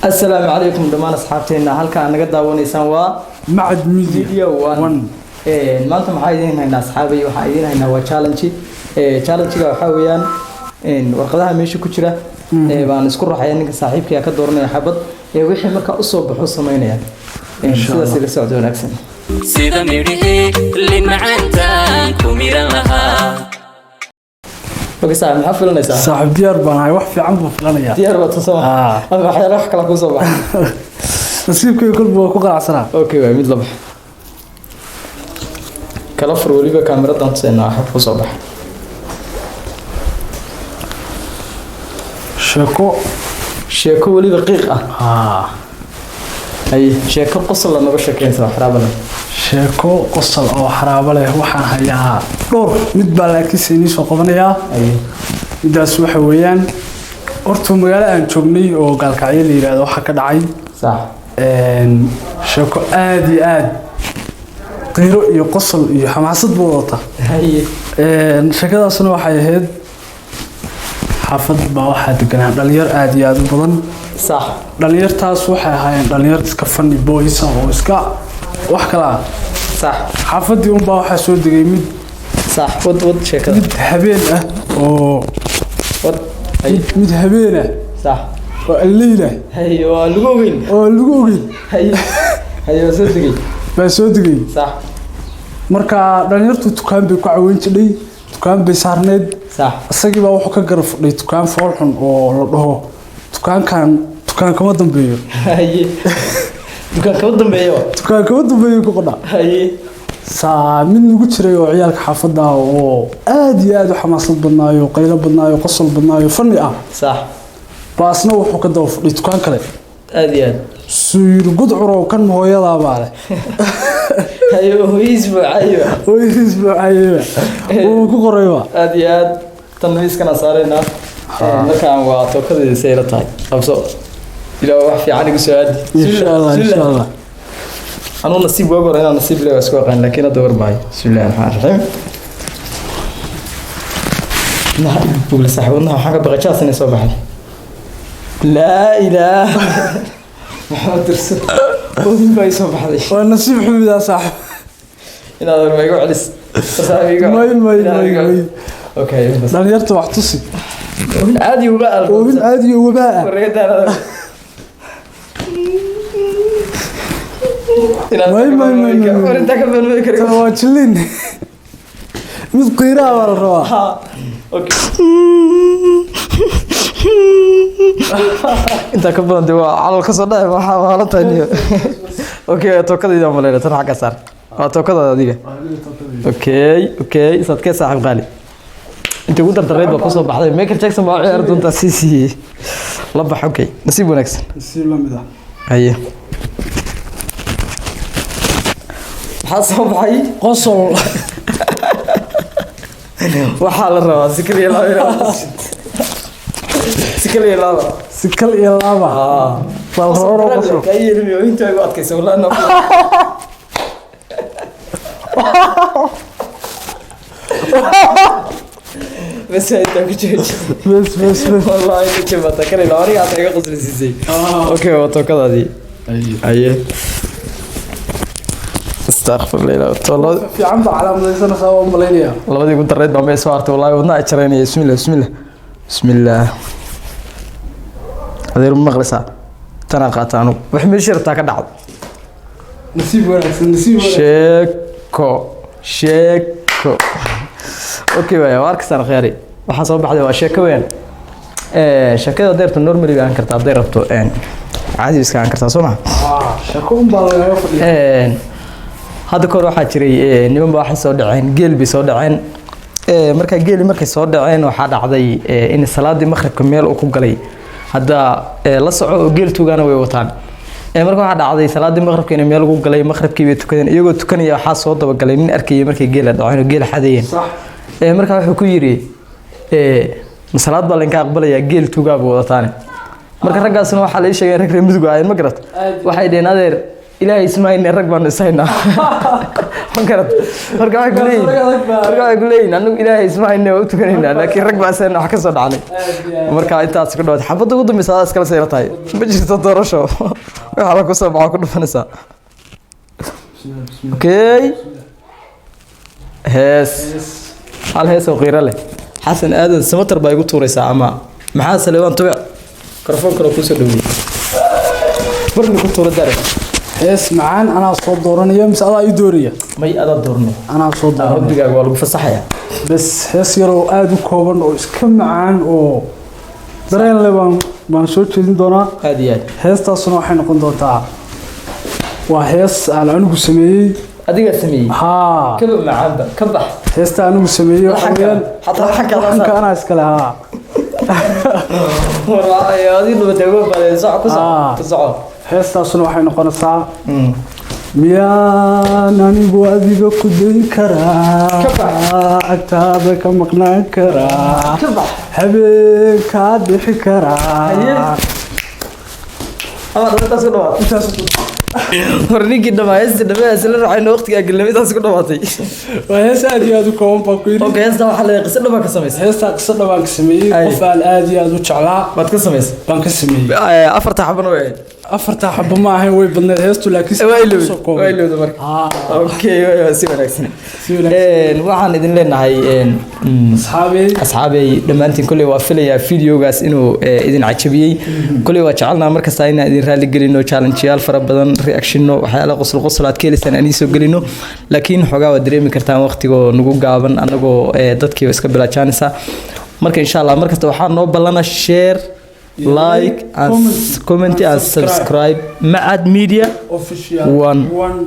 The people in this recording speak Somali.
Asalaamu calaykum dhammaan asxaabteena halka aad naga daawanaysaan waa Macad Media. Media One. One. Maanta maxaa idiin haynaa, asxaabay? Waxaa idiin haynaa waa challenge. Challenge-ga waxaa weeyaan warqadaha meesha ku jira baan isku raxaya, ninka saaxiibkaya ka dooranaya xabad, wixii markaa usoo baxo samaynaya. Insha Sidaas Allah. ila socdo wanaagsan. Sida midhihii lin macaantaan ku miran lahaa. Okay saaxiib, maxaa filanaysaa? Saaxiib, diyaar baan ahay, wax fiican buu filanayaa. Diyaar baad soo Ah. ama waxyaalo wax kala kusoo baxa? Nasiibkayga kolba waa ku qanacsanaa. Okay, waay mid la bax, kala fur, weliba kaamiradan tuseynaa waxa kusoo baxa. Sheeko. Sheeko weliba qiiq ah. Haa. Hay, sheeko qosol la noga sheekeynaysa waxraabana. Sheeko qosol oo xaraabo leh waxaan hayaa dhowr mid baa, laakiinse inii soo qabanayaa. Hay. Midaas waxa weeyaan, horta magaalo aan joognay oo Gaalkacyo la yidhaahdo waxaa ka dhacay sheeko aad iyo aad qiiro iyo qosol iyo xamaasad buu wadata. Hay. Sheekadaasna waxay ahayd xaafad baa waxaa deganaa dhalinyar aad iyo aad u badan. Dhalinyartaas waxay ahaayeen dhalinyar iska funny boys ah oo iska wax kala ah. Xaafaddii unbaa waxaa soo degay mid Sax, wad wad sheekada. mid habeen ah oo Wad, hay. mid habeen ah oo alleyl ah. Hay, waa lagu ogeyn. Oo lagu ogeyn. Hay hay, waa soo degay. Baa soo degay. Marka dhalinyartu dukaan bay ku caweyn jidhay, dukaan bay saarneyd. Isagii baa wuxuu ka garab fadhay dukaan foolxun oo la dhaho dukaankan dukaan kama dambeeyo. Haye, dukaan kama dambeeyo. Dukaan kama dambeeyo ku qodha. Haye. Saa mid nagu jiray oo ciyaalka xaafadda ah oo aad iyo aad u xamaasad badnaayo, qaylo badnaayo, qosol badnaayo, fanni ah, baasna wuxuu ka daba fadhay dukaan kale. Aad iyo aad. Suu yiri, "Gudcurow, kan hooyadaabaa leh." Haye, hooyihiis buu caayiba. Hooyadiis buu caayeyba, wuu ku qorayba. Aad iyo aad, tan miiskana saaraynaa. Markaan waa tookadeeda, say ila tahay qabso, ilaa wax fiican igu soo aadi. Insha Allah, insha Allah. Anuu nasiib waag hore inaan nasiib leeyahay isku aqaan, laakiin hadda war maayo. Bismillahi raxmaani raxiim. Wadnaha bugle saaxiib, wadnaha waxaan ka baqay jaas inay soo baxday. Laa ilaaha, maxaa dirso, oodin baa ii soo baxday. Waa nasiib xumidaa, saaxib. Inaad war ma igu celis. Saaxiib, igu May, may, inaad may, igu may. Okay, bas. Dhalinyarta wax tusi. Oodin caadi uga albo. Oobin caadi iyo wabaa ah. Wareegadaan inaad May, may, may, may, may. War intaa ka badan ma kari. Tan waa jilin, mid qiiraa baa la rabaa. Ha, okay. Intaa ka badan dee waa calal ka soo dhacay, waxaa waa la tahay niyo. Okay, tookadayda maleyna, tan xagga saar, waa tookadaada adiga. Okay, sadkee saaxiib qaali, intii ugu dardareyd baa kusoo baxday. Michael Jackson baa u ciyaari doontaa, sii siiyey, la bax. Okay, nasiib wanaagsan. Nasiib la mid ah. Haye, maxaa soo baxay? Qosol. Waxaa la rabaa si kaliya laaba si kaliya laaba. Si kal iyo laaba baa la rabaa inuu qoslo. Ka yeelmi inta igu adkaysa wallahi no. Bas, intaa ku jooji. Bes bes bes. Wallahi ku jabata kale laba, aniga hata iga qoslisiisay. Okay, waa tookadaadii. Haye, astaqfir ilaa toolo. Fiican baa calaamadaysanaysaa waa malaynayaa. Labadii ugu darreyd baa mee soo hartay. Wallahi wadna ay jaraynaya. Bismillah, bismillah, bismillah. Adeer, ma maqlaysaa? Tanaa qaata anugu, wax meeshii rabtaa ka dhacdo. Nasiib wanaagsan, nasiib wanaagsan. Sheeko, sheeko. Okay, waaya waa arkaysaan khiyaari, waxaa soo baxday waa sheeko weyn. Sheekada deerta normally bay ahaan kartaa, hadday rabto caadi bay iska ahaan kartaa, soo maha? Ah, sheeko un baa lagaga fadhiya. Hadda kahor waxaa jiray niman baa waxay soo dhaceen geel bay soo dhaceen. Markaa geeli markay soo dhaceen waxaa dhacday in salaadii maqribka meel uu ku galay. Hadda la soco oo geel tugaana way wataan. Marka waxaa dhacday salaadii maqribka in meel ugu galay, maqribkii bay tukadeen. Iyagoo tukanaya waxaa soo dabagalay nin arkayay markay geela dhaceen oo geela xadayeen. Markaa wuxuu ku yidhi, ma salaad baa laydinka aqbalayaa, geel tugaa buu wadataane? Marka raggaasna waxaa la ii sheegay rag reer Mudug ahaayeen, ma garat? Aad. Waxay dhaheen, adeer Ilaahay ismaayne, rag baanu ishaynaa, ma garat? Marka waxay ku leeyihin, marka waxay ku leeyihin, anagu Ilaahay ismaayne, waa u tukanaynaa, laakiin rag baa ishaynaa, wax ka soo dhacnay. Marka intaas ku dhawaad xabadda ugu dambeysa adaa iskala sayra tahay, ma jirto doorasho, waxa la ku soo baxo ku dhufanaysaa. Okay, hees, hal hees oo qiiro leh. Xasan Aadan Samatar baa igu tuuraysaa ama Maxaa Saleebaan Tubic? Mikrofoon kale kusoo dhaweeyey, barni ku tuura dare. Hees macaan anaa soo dooranaya mise adaa ii dooraya? May, adaa doornay. Anaa soo dooranaya. Hobbigaaga waa lagu fasaxayaa. Bes, hees yaroo aada u kooban oo iska macaan oo dareen leh baan soo jeedin doonaa. Aad iyo aad. Heestaasuna waxay noqon doontaa, waa hees aan anigu sameeyey. Adigaa sameeyey? Haa. Kaba macaanba ka bax. Heesta anigu sameeyey waxa Laxanka? weeyaan Xataa laxanka adaa laxanka anaa iskale, haa. Adii dhubatay uga baday, soco, ku soco. Ku soco. Heestaasuna waxay noqonaysaa: miyaan anigu adiga ku dayn karaa? Ka bax. Agtaada ka maqnaan karaa? Ka bax. Habeen kaa dhixi karaa? Haye. Ama intaas ku dhawaatay? Intaas. Hor ninkii dhamaa heesta dhamaa isla raacayno, waqtigaa gelnay, intaas ku dhawaatay. Waa hees aad iyo aad u kooban baan ku yidhi. Okay, heesta waxaa leedahay qiso dhabaa ka samaysay? Heestaa qiso dhabaan ka sameeyey. Ay. Qof aan aad iyo aad u jeclaa Baad ka samaysay? baan ka sameeyey. Afarta xabana way ahayd? Afartaa xabo ma ahayn, way badneed heestu, laakiin Waa ilowday. soo koobay. Waa ilowday marka. Haa. Okay, waa si wanaagsan. Si wanaagsan. Waxaan idin leenahay asxaabey, asxaabey dhammaantiin, kolley waa filayaa videogaas inuu idin cajabiyey. Kolley waa jecelnaa markasta inaan idin raali gelino, challengeyaal fara badan, reactionno, waxyaala qosol qosol aad ka helaysaan aan soo gelino, laakiin xoogaa waad dareemi kartaan waqtigoo nagu gaaban, anagoo dadkii iska bilaajaanaysa. Marka insha Allah markasta waxaa noo ballana share, like and comment comment and and subscribe. Macad Media Official One. One.